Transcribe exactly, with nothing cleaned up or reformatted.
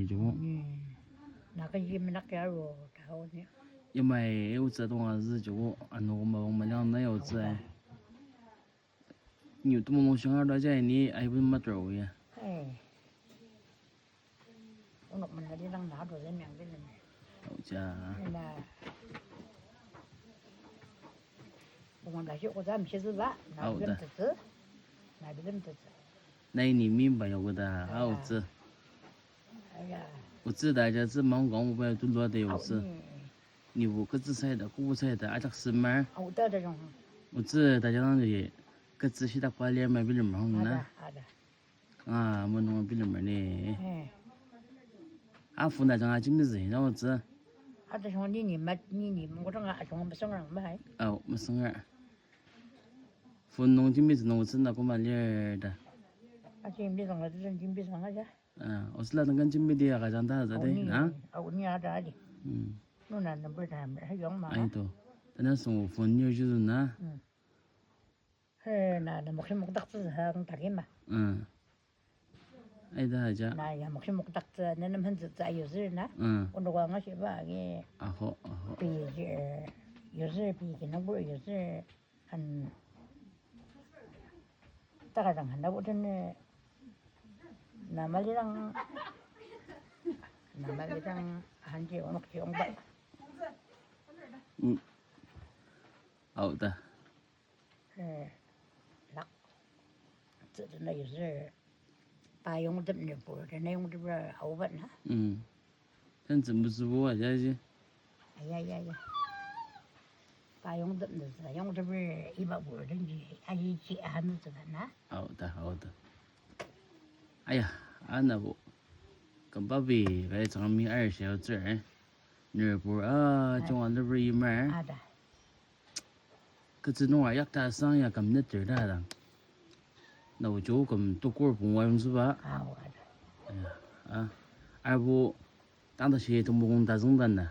Joko. Hmm. Na kechi menak ya ro, ta o ni. Yamai, eh, otsü tonga zü joko, ano koma bang maliang na ya otsü, eh. Ni temulung shingar da jai ni, ai bun matro ya. Eh. Onok mena lidang na do zemiang bilen. Aoja. Na. Bunga da shi koda mshi züba, na Aoda. Bilen tetsü. Na bilen tetsü. Nai ni mimba ya koda, Ah. Aotsü. Aya. Otsü da ja tsü maong kang uba ya tulua de Ao otsü. Ni. Nibo ketsü saida, kubu saida, ajak semar. Aoda da jong. Otsü da ja nang ye, ketsü shidak pa lir ma bilemer hong na. Ada, ada. Ah, mo nung bilemer ni. Eh. A phone ajanga jimbi zü, na otsü. Ada shong ni ni mat, ni ni, mo kotanga ajanga meseng rang ma hai. Ao, meseng rang. Phone nung jimbi zü nung otsü na koma lir da. A jimbi zang, a jimbi zang aja. Ah, otsüla nung kan jimbi dia ka jang ta za de, Ao ni, na? Ao ni ada adi. Hmm. Nuna number ta, ha yong ma. Ai to. Tana sung phone ni ju na. Hmm. He, na, na mokshi mokdaktsü ha, ang tagi ma. Mm. Aida aja. Na, ya mokshi mokdaktsü, na nem hantsü tsü ayu zir na. Mm. Onoka nga shiba agi. Aho, aho. Pi, eh, yu zir, pi, kinabur yu zir, an, taka dang handa bu tene, na malirang, na malirang, hanji onok ji ongba. Mm. Aoda. Eh, lak. Tsü tena yuser. Pa yongtem ne pur, tena yongtem ra aoba na. Mm. Ten tsü mezübo aja ji. Aya, ya, ya. Pa yongtem ne tsü, yongtem ra iba pur, ten ji, aji ji ahan tsü na. Aoda, aoda. Aya, anabo. Kembabi, kai tsangmi ar shia tsür, eh. Nirpur, ah, chunga liver yimer. Ada. Ketsü nung ayak ta sang ya kam neter ta dang. Na ujo kam tukur pungwa yong süba. Ah, ada. Ya, ah. Arbo, tang ta shi tumbung ta zung dan na.